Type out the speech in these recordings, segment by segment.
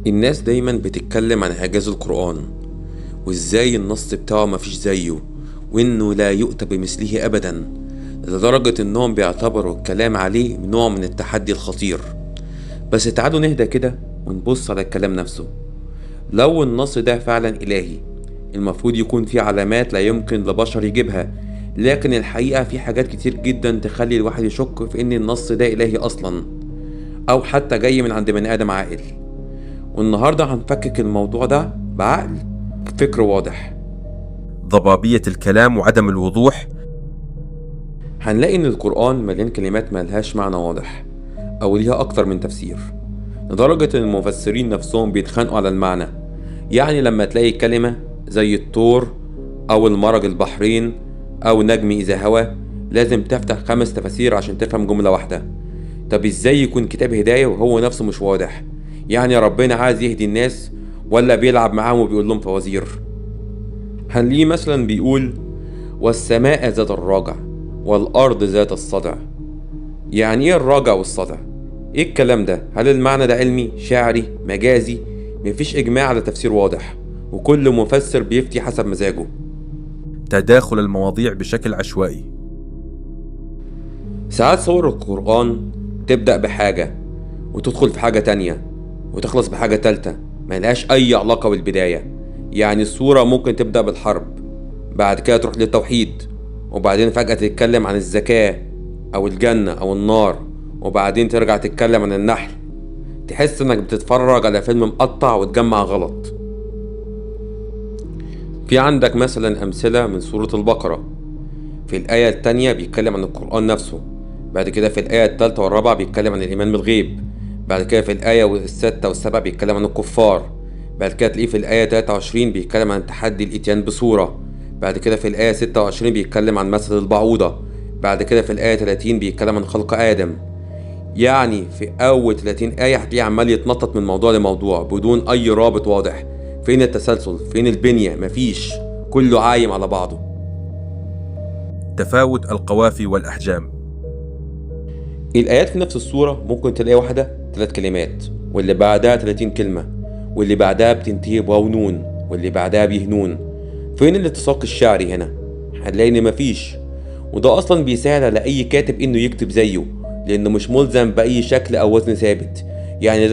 الناس دايما بتتكلم عن إعجاز القرآن وإزاي النص بتاعه مفيش زيه وإنه لا يؤتى بمثله أبدا، لدرجة إنهم بيعتبروا الكلام عليه نوع من التحدي الخطير. بس تعالوا نهدى كده ونبص على الكلام نفسه. لو النص ده فعلا إلهي المفروض يكون فيه علامات لا يمكن لبشر يجيبها، لكن الحقيقة في حاجات كتير جدا تخلي الواحد يشك في إن النص ده إلهي أصلا أو حتى جاي من عند بني آدم عاقل. والنهاردة هنفكك الموضوع ده بعقل فكر واضح. ضبابية الكلام وعدم الوضوح. هنلاقي إن القرآن مليان كلمات ملهاش معنى واضح أو ليها أكتر من تفسير، لدرجة إن المفسرين نفسهم بيتخانقوا على المعنى. يعني لما تلاقي كلمة زي الطور أو المرج البحرين أو نجم إذا هوى لازم تفتح 5 تفاسير عشان تفهم جملة واحدة. طب إزاي يكون كتاب هداية وهو نفسه مش واضح؟ يعني ربنا عايز يهدي الناس ولا بيلعب معاهم وبيقول لهم فوازير؟ هنلاقيه مثلا بيقول والسماء ذات الراجع والأرض ذات الصدع. يعني إيه الراجع والصدع؟ إيه الكلام ده؟ هل المعنى ده علمي، شعري، مجازي؟ مفيش إجماع على تفسير واضح، وكل مفسر بيفتي حسب مزاجه. تداخل المواضيع بشكل عشوائي. ساعات صور القرآن تبدأ بحاجة وتدخل في حاجة تانية وتخلص بحاجة تالتة ملهاش أي علاقة بالبداية. يعني الصورة ممكن تبدأ بالحرب، بعد كده تروح للتوحيد، وبعدين فجأة تتكلم عن الزكاة أو الجنة أو النار، وبعدين ترجع تتكلم عن النحل. تحس إنك بتتفرج على فيلم مقطع وتجمع غلط. في عندك مثلا أمثلة من سورة البقرة. في الآية التانية بيتكلم عن القرآن نفسه، بعد كده في الآية التالتة والرابعة بيتكلم عن الإيمان بالغيب، بعد كده في الآية 6 و7 بيتكلم عن الكفار، بعد كده تلاقيه في الآية 23 بيتكلم عن تحدي الإتيان بصورة، بعد كده في الآية 26 بيتكلم عن مثل البعوضة، بعد كده في الآية 30 بيتكلم عن خلق آدم. يعني في أول 30 آية هتلاقيه عمال يتنطط من موضوع لموضوع بدون أي رابط واضح. فين التسلسل؟ فين البنية؟ مفيش، كله عايم على بعضه. تفاوت القوافي والأحجام. الآيات في نفس الصورة ممكن تلاقي واحدة 3 كلمات، واللي بعدها 30 كلمة، واللي بعدها بتنتهي بواو نون، واللي بعدها بيهنون. فين الاتساق الشعري هنا؟ هنلاقي ان مفيش. وده اصلا بيساعد على اي كاتب انه يكتب زيه، لانه مش ملزم باي شكل او وزن ثابت. يعني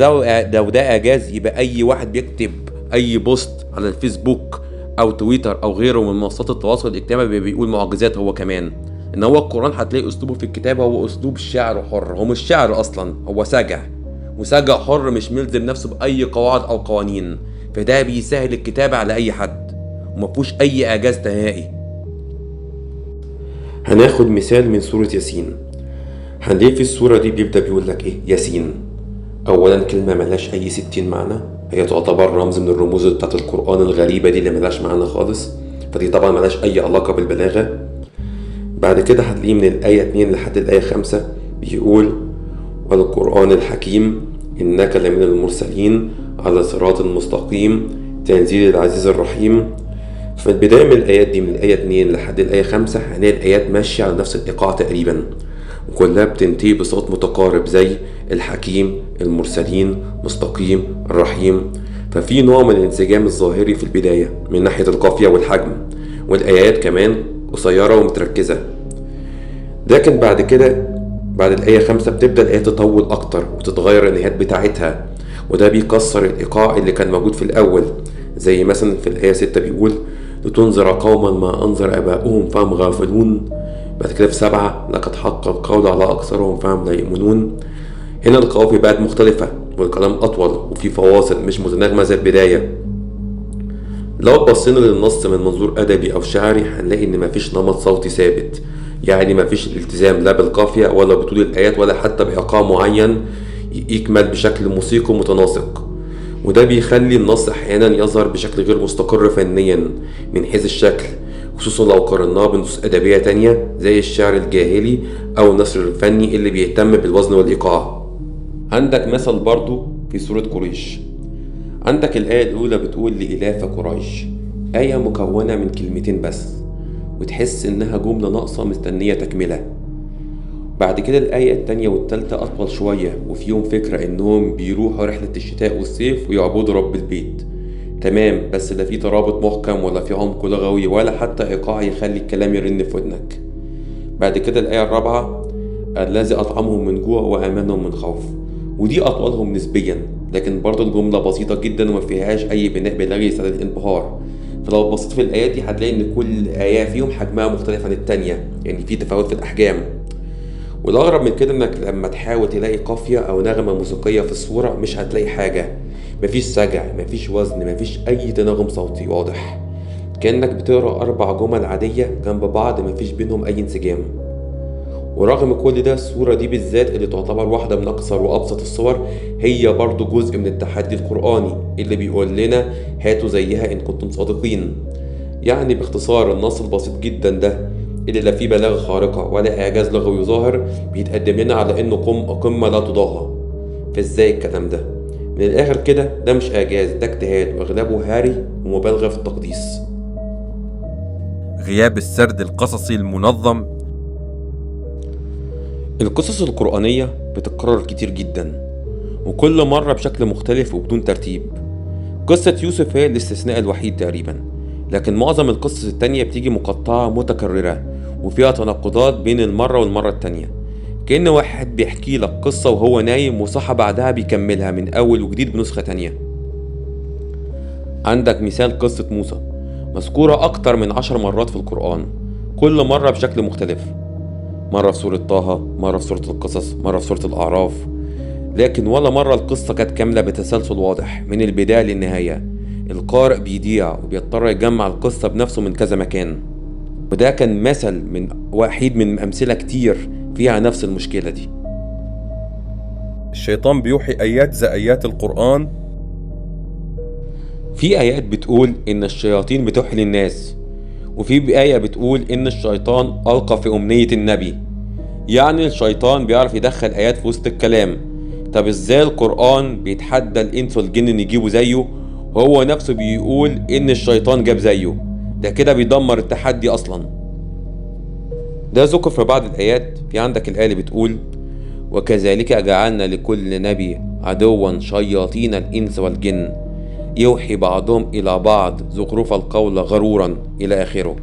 لو ده اعجاز يبقى اي واحد بيكتب اي post على الفيسبوك او تويتر او غيره من منصات التواصل الاجتماعي بيقول معجزات هو كمان. ان هو القرآن هتلاقي اسلوبه في الكتابة هو اسلوب شعر حر، هو مش شعر اصلا، هو سجع، وسجع حر مش ملزم نفسه باي قواعد او قوانين، فده بيسهل الكتابة على اي حد ومفهوش اي اعجاز نهائي. هناخد مثال من سورة ياسين. هنلاقي في السورة دي بيبدأ بيقول لك ايه؟ ياسين. اولا كلمة ملهاش اي 60 معنى، هي تعتبر رمز من الرموز بتاعت القرآن الغريبة دي اللي ملهاش معنى خالص، فدي طبعا ملهاش اي علاقة بالبلاغة. بعد كده هتلاقيه من الآية 2 لحد الآية 5 بيقول والقرآن الحكيم إنك لمن المرسلين على صراط مستقيم تنزيل العزيز الرحيم. في البداية من الآيات دي من الآية 2 لحد الآية 5 هنلاقي الآيات ماشية على نفس الإيقاع تقريبا، وكلها بتنتهي بصوت متقارب زي الحكيم، المرسلين، مستقيم، الرحيم. ففي نوع من الانسجام الظاهري في البداية من ناحية القافية والحجم، والآيات كمان قصيرة ومتركزة. لكن بعد كده بعد الآية 5 بتبدأ الآية تطول أكتر وتتغير النهايات بتاعتها، وده بيكسر الإيقاع اللي كان موجود في الأول. زي مثلا في الآية 6 بيقول لتنذر قوما ما أنذر آباؤهم فهم غافلون. بعد كده في 7 لقد حق القول على أكثرهم فهم لا يؤمنون. هنا القوافي بقت مختلفة والكلام أطول وفي فواصل مش متناغمة زي البداية. لو بصينا للنص من منظور أدبي أو شعري هنلاقي إن مفيش نمط صوتي ثابت، يعني مفيش الالتزام لا بالقافية ولا بطول الآيات ولا حتى بإيقاع معين يكمل بشكل موسيقي متناسق، وده بيخلي النص أحيانا يظهر بشكل غير مستقر فنيا من حيث الشكل، خصوصا لو قارناه بنصوص أدبية تانية زي الشعر الجاهلي أو النثر الفني اللي بيهتم بالوزن والإيقاع. عندك مثل برضو في سورة قريش. عندك الآية الأولى بتقول لإلاف قريش، آية مكونة من كلمتين بس وتحس إنها جملة ناقصة مستنية تكملة. بعد كده الآية التانية والتالتة أطول شوية، وفيهم فكرة إنهم بيروحوا رحلة الشتاء والصيف ويعبدوا رب البيت. تمام، بس لا في ترابط محكم ولا في عمق لغوي ولا حتى إيقاع يخلي الكلام يرن في ودنك. بعد كده الآية الرابعة الذي أطعمهم من جوع وآمنهم من خوف، ودي أطولهم نسبيا، لكن برضه الجملة بسيطة جدا وما فيهاش أي بناء بلاغي يستدعي الانبهار. فلو بصيت في الآيات دي هتلاقي إن كل آية فيهم حجمها مختلف عن التانية، يعني في تفاوت في الأحجام. والأغرب من كده إنك لما تحاول تلاقي قافية أو نغمة موسيقية في الصورة مش هتلاقي حاجة، مفيش سجع، مفيش وزن، مفيش أي تناغم صوتي واضح، كأنك بتقرأ 4 جمل عادية جنب بعض مفيش بينهم أي انسجام. ورغم كل ده الصورة دي بالذات اللي تعتبر واحدة من أقصر وأبسط الصور هي برضو جزء من التحدي القرآني اللي بيقول لنا هاتوا زيها إن كنتم صادقين. يعني باختصار النص البسيط جدا ده اللي لا فيه بلاغة خارقة ولا إعجاز لغوي ظاهر بيتقدم لنا على إنه قمة لا تضاهى. فإزاي الكلام ده؟ من الآخر كده ده مش إعجاز، ده اجتهاد وأغلبه هاري ومبالغة في التقديس. غياب السرد القصصي المنظم. القصص القرآنية بتتكرر كتير جدا وكل مرة بشكل مختلف وبدون ترتيب. قصة يوسف هي الاستثناء الوحيد تقريبا، لكن معظم القصص التانية بتيجي مقطعة متكررة وفيها تناقضات بين المرة والمرة التانية، كأن واحد بيحكي لك قصة وهو نايم وصحى بعدها بيكملها من أول وجديد بنسخة تانية. عندك مثال قصة موسى مذكورة أكتر من 10 مرات في القرآن، كل مرة بشكل مختلف، مرة في سورة طه، مرة في سورة القصص، مرة في سورة الأعراف، لكن ولا مرة القصة كانت كاملة بتسلسل واضح من البداية للنهاية. القارئ بيضيع وبيضطر يجمع القصة بنفسه من كذا مكان، وده كان مثل من وحيد من أمثلة كتير فيها نفس المشكلة دي. الشيطان بيوحي آيات زي آيات القرآن. في آيات بتقول إن الشياطين بتوحي للناس، وفي آية بتقول إن الشيطان ألقى في أمنية النبي، يعني الشيطان بيعرف يدخل آيات في وسط الكلام. طب إزاي القرآن بيتحدى الإنس والجن إن يجيبوا زيه وهو نفسه بيقول إن الشيطان جاب زيه؟ ده كده بيدمر التحدي أصلا. ده ذكر في بعض الآيات. في عندك الآية اللي بتقول وكذلك جعلنا لكل نبي عدوا شياطين الإنس والجن يوحي بعضهم إلى بعض زخرف القول غرورا إلى آخره.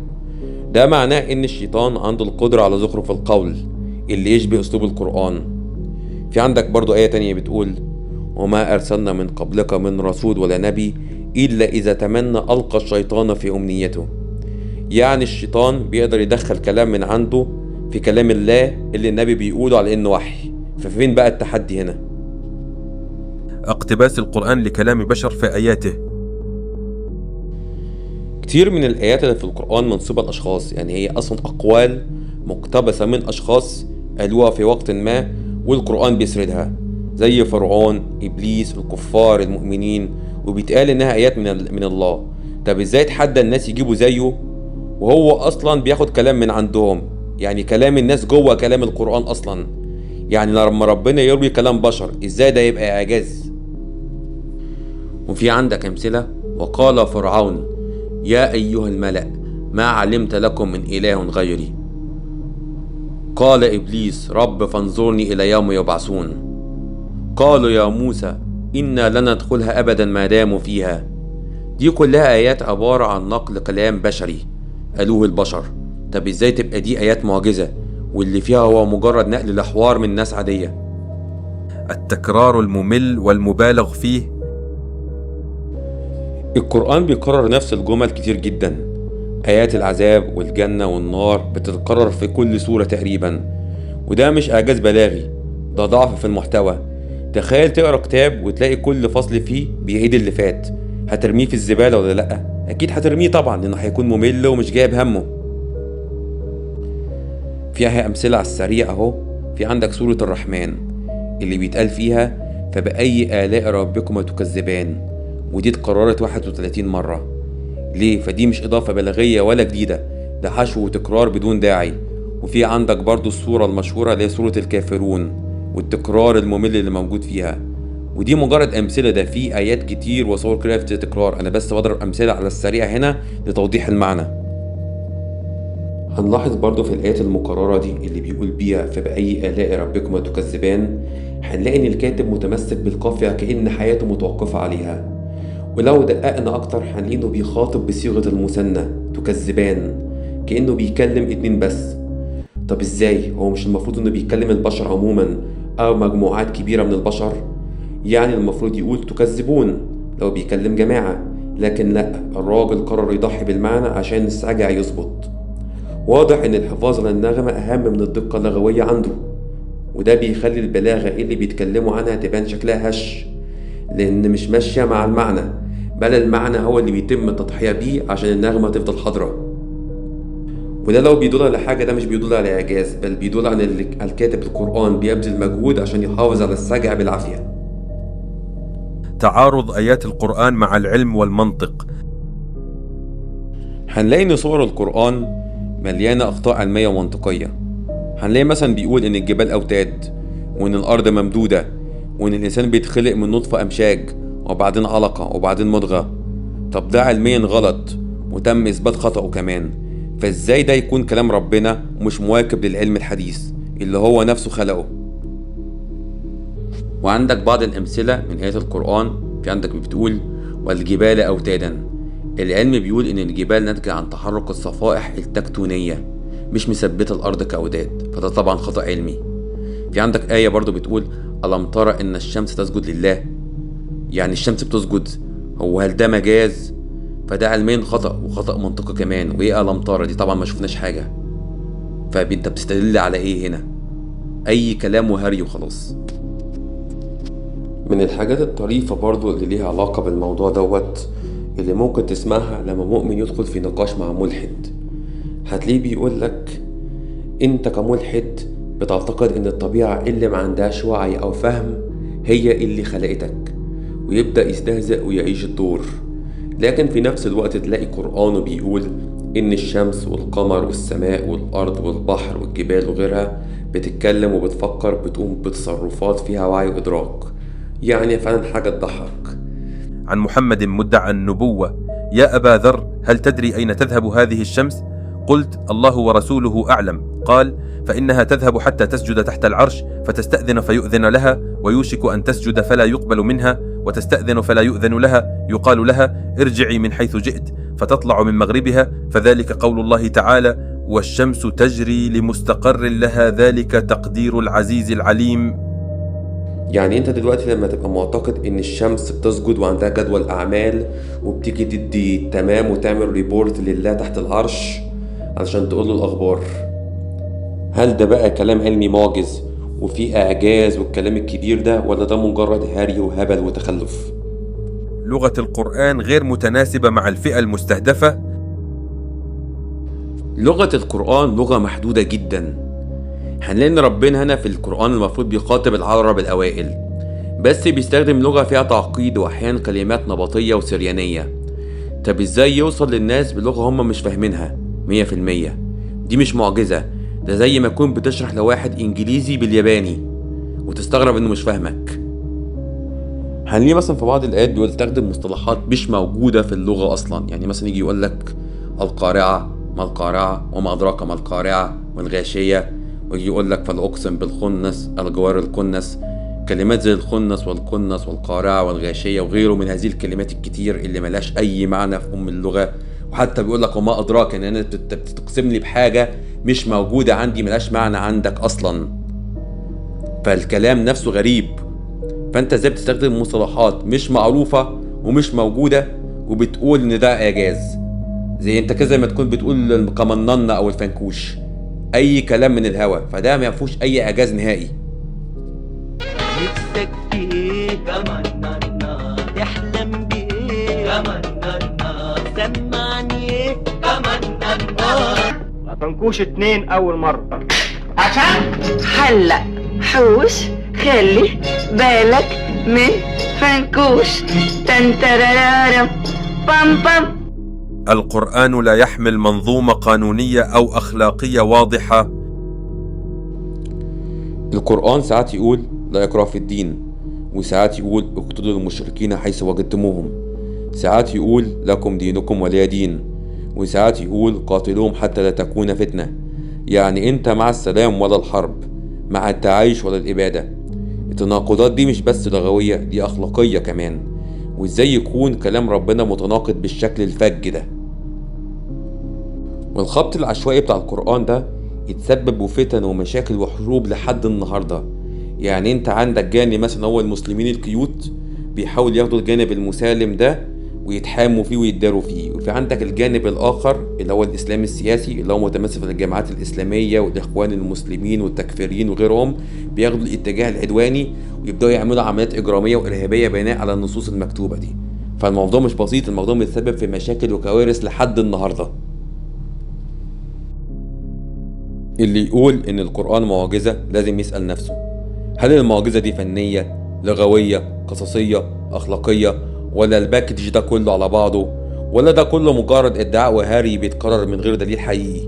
ده معناه إن الشيطان عنده القدرة على زخرف القول اللي يشبه أسلوب القرآن. في عندك برضو آية تانية بتقول وما أرسلنا من قبلك من رسول ولا نبي إلا إذا تمنى ألقى الشيطان في أمنيته. يعني الشيطان بيقدر يدخل كلام من عنده في كلام الله اللي النبي بيقوله على إنه وحي. ففين بقى التحدي هنا؟ اقتباس القرآن لكلام بشر في آياته. كتير من الآيات اللي في القرآن منسوبة لأشخاص، يعني هي أصلا أقوال مقتبسة من أشخاص قالوها في وقت ما والقرآن بيسردها، زي فرعون، إبليس، الكفار، المؤمنين، وبيتقال إنها آيات من الله. طب إزاي تحدى الناس يجيبوا زيه وهو أصلا بياخد كلام من عندهم؟ يعني كلام الناس جوه كلام القرآن أصلا. يعني لما ربنا يروي كلام بشر إزاي ده يبقى إعجاز؟ وفي عندك أمثلة وقال فرعون يا أيها الملأ ما علمت لكم من إله غيري، قال إبليس رب فانظرني إلى يوم يبعثون، قالوا يا موسى إنا لن ندخلها أبدا ما داموا فيها. دي كلها آيات عبارة عن نقل كلام بشري قالوه البشر. طب إزاي تبقى دي آيات معجزة واللي فيها هو مجرد نقل لحوار من ناس عادية؟ التكرار الممل والمبالغ فيه. القرآن بيكرر نفس الجمل كتير جدا. آيات العذاب والجنة والنار بتتكرر في كل سورة تقريبا، وده مش إعجاز بلاغي، ده ضعف في المحتوى. تخيل تقرأ كتاب وتلاقي كل فصل فيه بيعيد اللي فات، هترميه في الزبالة ولا لأ؟ أكيد هترميه طبعا، لأنه هيكون ممل ومش جايب همه. فيها أمثلة على السريع أهو. في عندك سورة الرحمن اللي بيتقال فيها فبأي آلاء ربكما تكذبان، ودي اتكررت 31 مرة. ليه؟ فدي مش إضافة بلاغية ولا جديدة، ده حشو وتكرار بدون داعي. وفي عندك برضو السورة المشهورة اللي هي سورة الكافرون والتكرار الممل اللي موجود فيها. ودي مجرد أمثلة، ده في آيات كتير وصور كتير في تكرار، أنا بس بضرب أمثلة على السريع هنا لتوضيح المعنى. هنلاحظ برضو في الآيات المكررة دي اللي بيقول بيها فبأي آلاء ربكما تكذبان، هنلاقي إن الكاتب متمسك بالقافية كأن حياته متوقفة عليها. ولو دققنا أكتر هنلاقي إنه بيخاطب بصيغة المثنى تكذبان، كأنه بيكلم اتنين بس. طب إزاي؟ هو مش المفروض إنه بيكلم البشر عموما أو مجموعات كبيرة من البشر؟ يعني المفروض يقول تكذبون لو بيكلم جماعة، لكن لأ، الراجل قرر يضحي بالمعنى عشان السجع يظبط. واضح إن الحفاظ على النغمة أهم من الدقة اللغوية عنده، وده بيخلي البلاغة اللي بيتكلموا عنها تبان شكلها هش، لأن مش ماشية مع المعنى، بل المعنى هو اللي بيتم التضحية بيه عشان النغمة تفضل حاضرة. وده لو بيدل على حاجة، ده مش بيدل على إعجاز، بل بيدل على الكاتب القرآن بيبذل مجهود عشان يحافظ على السجع بالعافية. تعارض آيات القرآن مع العلم والمنطق. هنلاقي إن صور القرآن مليانة أخطاء علمية ومنطقية. هنلاقي مثلا بيقول إن الجبال أوتاد، وإن الأرض ممدودة، وإن الإنسان بيتخلق من نطفة أمشاج وبعدين علقة وبعدين مضغة. طب ده علميا غلط وتم إثبات خطأه كمان، فإزاي ده يكون كلام ربنا ومش مواكب للعلم الحديث اللي هو نفسه خلقه؟ وعندك بعض الأمثلة من آيات القرآن. في عندك بتقول والجبال أوتادا. العلم بيقول إن الجبال ناتجة عن تحرك الصفائح التكتونية، مش مثبتة الأرض كأوداد، فده طبعا خطأ علمي. في عندك آية برضو بتقول ألم ترى إن الشمس تسجد لله، يعني الشمس بتسجد، هو هل ده مجاز؟ فده علميا خطأ وخطأ منطقي كمان. وإيه ألم ترى دي؟ طبعا ما شفناش حاجة، فأنت بتستدل على إيه هنا؟ أي كلام وهري وخلاص. من الحاجات الطريفة برضو اللي ليها علاقة بالموضوع دوت، اللي ممكن تسمعها لما مؤمن يدخل في نقاش مع ملحد، هتلاقيه بيقول لك انت كملحد بتعتقد ان الطبيعة اللي ما عندهاش وعي او فهم هي اللي خلقتك، ويبدأ يستهزئ ويعيش الدور. لكن في نفس الوقت تلاقي قرآنه بيقول ان الشمس والقمر والسماء والارض والبحر والجبال وغيرها بتتكلم وبتفكر، بتقوم بتصرفات فيها وعي وادراك. يعني فعلا حاجة تضحك. عن محمد مدعى النبوة: يا أبا ذر، هل تدري أين تذهب هذه الشمس؟ قلت: الله ورسوله أعلم. قال: فإنها تذهب حتى تسجد تحت العرش، فتستأذن فيؤذن لها، ويوشك أن تسجد فلا يقبل منها، وتستأذن فلا يؤذن لها، يقال لها: ارجعي من حيث جئت، فتطلع من مغربها. فذلك قول الله تعالى: والشمس تجري لمستقر لها، ذلك تقدير العزيز العليم. يعني انت دلوقتي لما تبقى معتقد ان الشمس بتسجد وعندها جدول اعمال وبتيجي تدي تمام وتعمل report لله تحت العرش علشان تقول له الاخبار، هل ده بقى كلام علمي معجز وفي اعجاز والكلام الكبير ده، ولا ده مجرد هري وهبل وتخلف؟ لغة القرآن غير متناسبة مع الفئة المستهدفة. لغة القرآن لغة محدودة جدا. هنلاقي ان ربنا هنا في القرآن المفروض بيخاطب العرب الأوائل، بس بيستخدم لغة فيها تعقيد وأحيانا كلمات نبطية وسريانية. طب ازاي يوصل للناس بلغة هم مش فاهمينها 100%؟ دي مش معجزة، ده زي ما يكون بتشرح لواحد إنجليزي بالياباني وتستغرب إنه مش فاهمك. هنلاقي مثلا في بعض الآيات بيقول تستخدم مصطلحات مش موجودة في اللغة أصلا. يعني مثلا يجي يقول لك القارعة، ما القارعة، وما أدراك ما القارعة، والغاشية، ويجي يقول لك فالأقسم بالخنس، الجوار الكنس. كلمات زي الخنس والكنس والقارعة والغاشية وغيره من هذه الكلمات الكتير اللي ملاش أي معنى في أم اللغة. وحتى بيقول لك وما أدراك، إن أنا بتقسم لي بحاجة مش موجودة عندي، ملاش معنى عندك أصلا. فالكلام نفسه غريب. فأنت إزاي بتستخدم مصطلحات مش معروفة ومش موجودة وبتقول إن ده إعجاز؟ زي أنت كده زي ما تكون بتقول القمننة أو الفنكوش، اي كلام من الهوا، فده ما فيهوش اي اعجاز نهائي. نفسك في ايه؟ تحلم بايه؟ سمعني ايه؟ فنكوش 2 اول مرة عشان حلق حوش، خلي بالك من فنكوش، تنترارم بام بام. القرآن لا يحمل منظومة قانونية أو أخلاقية واضحة. القرآن ساعات يقول لا إكراه في الدين، وساعات يقول اقتلوا المشركين حيث وجدتموهم، ساعات يقول لكم دينكم ولي دين، وساعات يقول قاتلوهم حتى لا تكون فتنة. يعني انت مع السلام ولا الحرب، مع التعايش ولا الإبادة. التناقضات دي مش بس لغوية، دي أخلاقية كمان. وازاي يكون كلام ربنا متناقض بالشكل الفج ده؟ والخبط العشوائي بتاع القرآن ده يتسبب بفتن ومشاكل وحروب لحد النهاردة. يعني انت عندك جانب مثلا هو المسلمين الكيوت بيحاول ياخدوا الجانب المسالم ده ويتحاموا فيه ويتداروا فيه، وفي عندك الجانب الآخر اللي هو الإسلام السياسي اللي هو متمثل في الجامعات الإسلامية والإخوان المسلمين والتكفيريين وغيرهم، بياخدوا الاتجاه العدواني ويبدأوا يعملوا عمليات إجرامية وإرهابية بناء على النصوص المكتوبة دي. فالموضوع مش بسيط، الموضوع متسبب في مشاكل وكوارث لحد النهاردة. اللي يقول إن القرآن معجزة لازم يسأل نفسه، هل المعجزة دي فنية، لغوية، قصصية، أخلاقية، ولا الباكج ده كله على بعضه، ولا ده كله مجرد ادعاء وهري بيتكرر من غير دليل حقيقي؟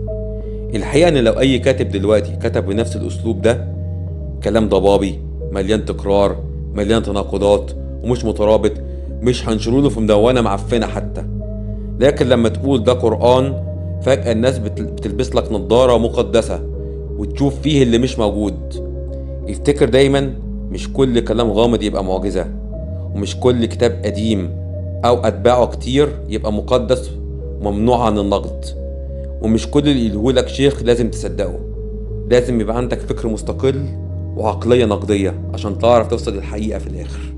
الحقيقة ان لو اي كاتب دلوقتي كتب بنفس الاسلوب ده، كلام ضبابي مليان تكرار مليان تناقضات ومش مترابط، مش هنشروله في مدونة معفنة حتى. لكن لما تقول ده قرآن، فجأة الناس بتلبس لك نظارة مقدسة وتشوف فيه اللي مش موجود. افتكر دايما مش كل كلام غامض يبقى معجزة، ومش كل كتاب قديم أو أتباعه كتير يبقى مقدس وممنوع عن النقد، ومش كل اللي يقولهولك شيخ لازم تصدقه. لازم يبقى عندك فكر مستقل وعقلية نقدية عشان تعرف توصل للحقيقة في الآخر.